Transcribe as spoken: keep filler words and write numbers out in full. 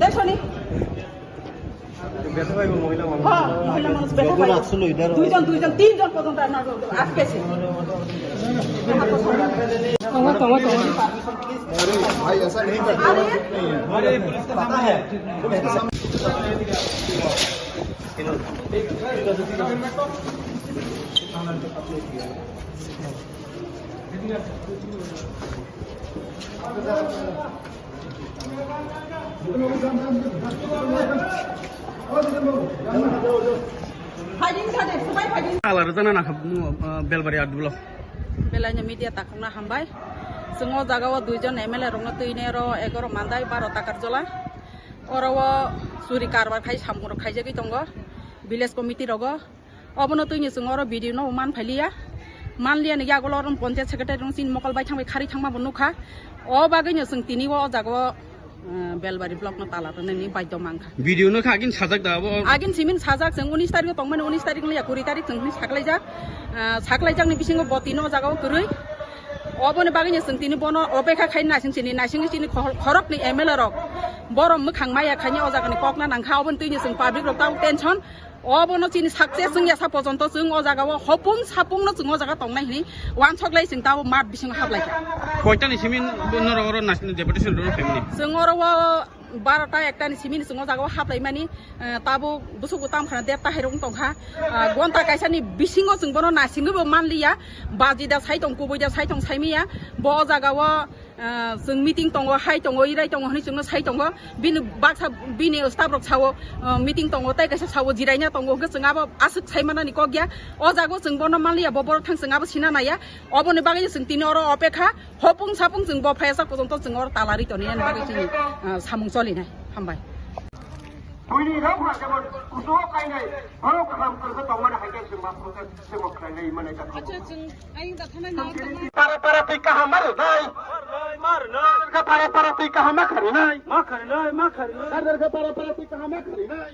দেখছো নি? হ্যাঁ, মহিলা মানুষ। বেটা পাইনি। দুইজন, দুইজন, তিনজন পর্যন্ত আপনার আসতেছে। Alar jana na kha, uh, Belbari art block. Belai no media takhukna hambai. Chwng o jaga o duijon M L A rokno twi ne oro egaroh mandai, baro Takarjola. Oro o churi karbar khai samung rok khaijagwi tongo village committee rogo. Obono twini chwng oro video no man phailiya. Manliya ni yagulo oro panchayat secretary rok chini mokol bai thangbai khari thangma bo nukha. O bagwi no chwng tini o jaga o, eh, Belbari block no tala rwnani baidhyo mankha. Video no kha agin sajak da abo? Agin simin sajak, chwng unis tarik o tongmani, unis tarik no ya kuri tarik chwng hwnwi saklaijak. Ah, saklaijak ni bisingo bo tini o jaga o kwrwi. Oboni bagwi no chwng tini bono opekha khai naising chini, naising chini khor-, khorok ni M L A rok. Borom mwkhang maya khaini o jaga ni kok na nangkha, oboni twini chwng public rok tamo tension. Obono chini success wngya sa pojonto chwng o jaga o hopung sapung no chwng o jaga tongnai hwnwi wansok lai chwng tabo mat bisingo hablai kha. Koitani simi norok oro national deputation rw family? Chwng oro o barota ekta ni simi ni chwng o jaga o hablai mani, eh, tabo bwswk bo tam khana der tahai rok wng tong kha. Ah, gonta kaisa ni bisingo chwng bono naisingwi bo manliya, baji da sai tong, kubui da sai tong, saimiya bo o jaga o. Ah, chwng meeting tongo, hai tongo, irai tongo hwnwi chwngno sai tongo. Bini baksa, bini staff rok sao, ah, meeting tongo, tei kaisa sao jiraina tongo, hwnkhe chwng abo aswk sai manani kok ya. O jaga o chwng bono manliya, bo borok thang chwng abo sina naiya. Oboni bagwi chwng tini oro opekha, hopung sapung chwng bo phaiya sak pojonto chwng oro tala ri toni, ani bagwi chini, ah, samung cholinai. Hambai. Buini rok ma jemon kusugo kainai, borok kaham kwrwkhe tongmani hai khe chwng ma protest chwng bo khlainai manai ta. Acha, chwng ayang da thanai na. Para para twi kaham ma rwnai. Mar nai, mar nai. Para para twi kaham ma kharinai. Ma kharinai, ma kharinai. Para para twi kaham ma kharinai.